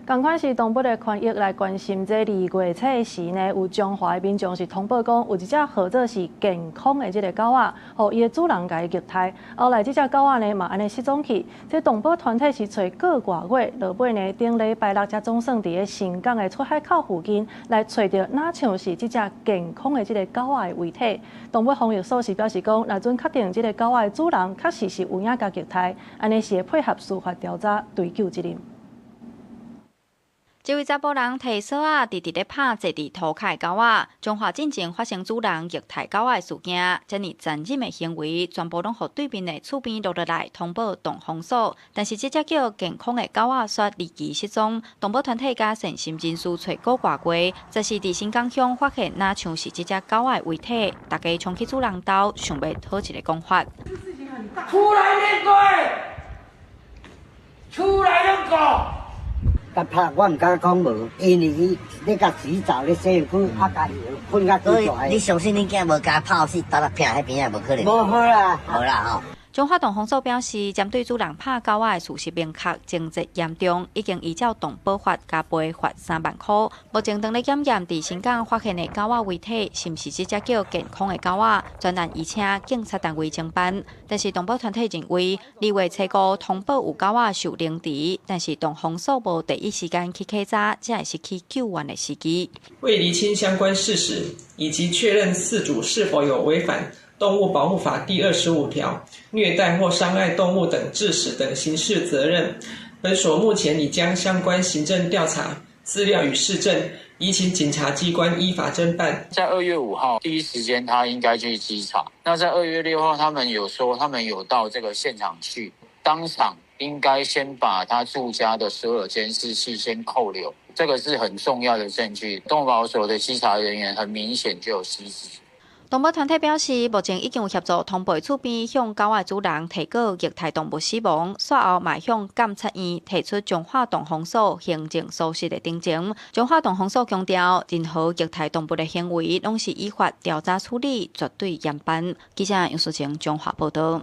仝款是動物的權益來關心，這2月初時呢，有彰化的民眾是通報講，有一隻號做是健康的這个狗仔，予伊的主人共伊虐待。後來這隻狗仔呢嘛按呢失蹤去，這動保團體是揣個外月，落尾呢頂禮拜六才總算佇咧新港的出海口附近來揣著，若像是這隻健康的這个狗仔的遺體。動物防疫所是表示講，若準確定這个狗仔的主人確實是有影共虐待，按呢是會配合司法調查追究責任。這位查埔人提索仔，直直咧拍坐佇塗跤的狗仔。彰化進前發生主人虐待狗仔的事件，這爾殘忍的行為，全部攏予對面的厝邊錄落來通報動防所。但是這隻叫健康的狗仔卻離奇失蹤，動保團體佮善心人士揣個外月，這是佇新港鄉發現，若像是這隻狗仔的遺體，大家衝去主人兜，想欲討一個講法。出來面對，出來認狗。共拍我毋敢講無，因為伊咧共洗澡咧洗身軀，啊，家己睏較幾大。你相信恁囝無共拍死，沓仔拚彼邊仔無可能？無好啦，無啦吼。彰化動防所表示，針對主人拍狗仔的事實明確，情節嚴重，已經依照動保法加賠罰3萬箍。目前正咧檢驗佇新港發現的狗仔遺體，是毋是這隻叫健康的狗仔，專案移請警察單位偵辦。但是動保團體認為，2月初五通報有狗仔受凌遲，但是動防所無第一時間去稽查，才會失去救援的時機。為釐清相關事實，以及確認飼主是否有違反動物保護法第25條虐待或傷害動物等致死等刑事責任，本所目前已將相關行政調查資料與事證移請警察機關依法偵辦。在2月5號第一時間，他應該去稽查。那在2月6號，他們有說他們有到這個現場去，當場應該先把他住家的所有監視器先扣留，這個是很重要的證據。動物保所的稽查人員很明顯就有失職。動保團體表示，目前已經有協助通報厝邊向狗仔主人提告虐待動物死亡，煞後嘛向監察院提出彰化動防所行政疏失的陳情。彰化動防所強調，任何虐待動物的行為，攏是依法調查處理，絕對嚴辦。記者楊淑晴彰化報道。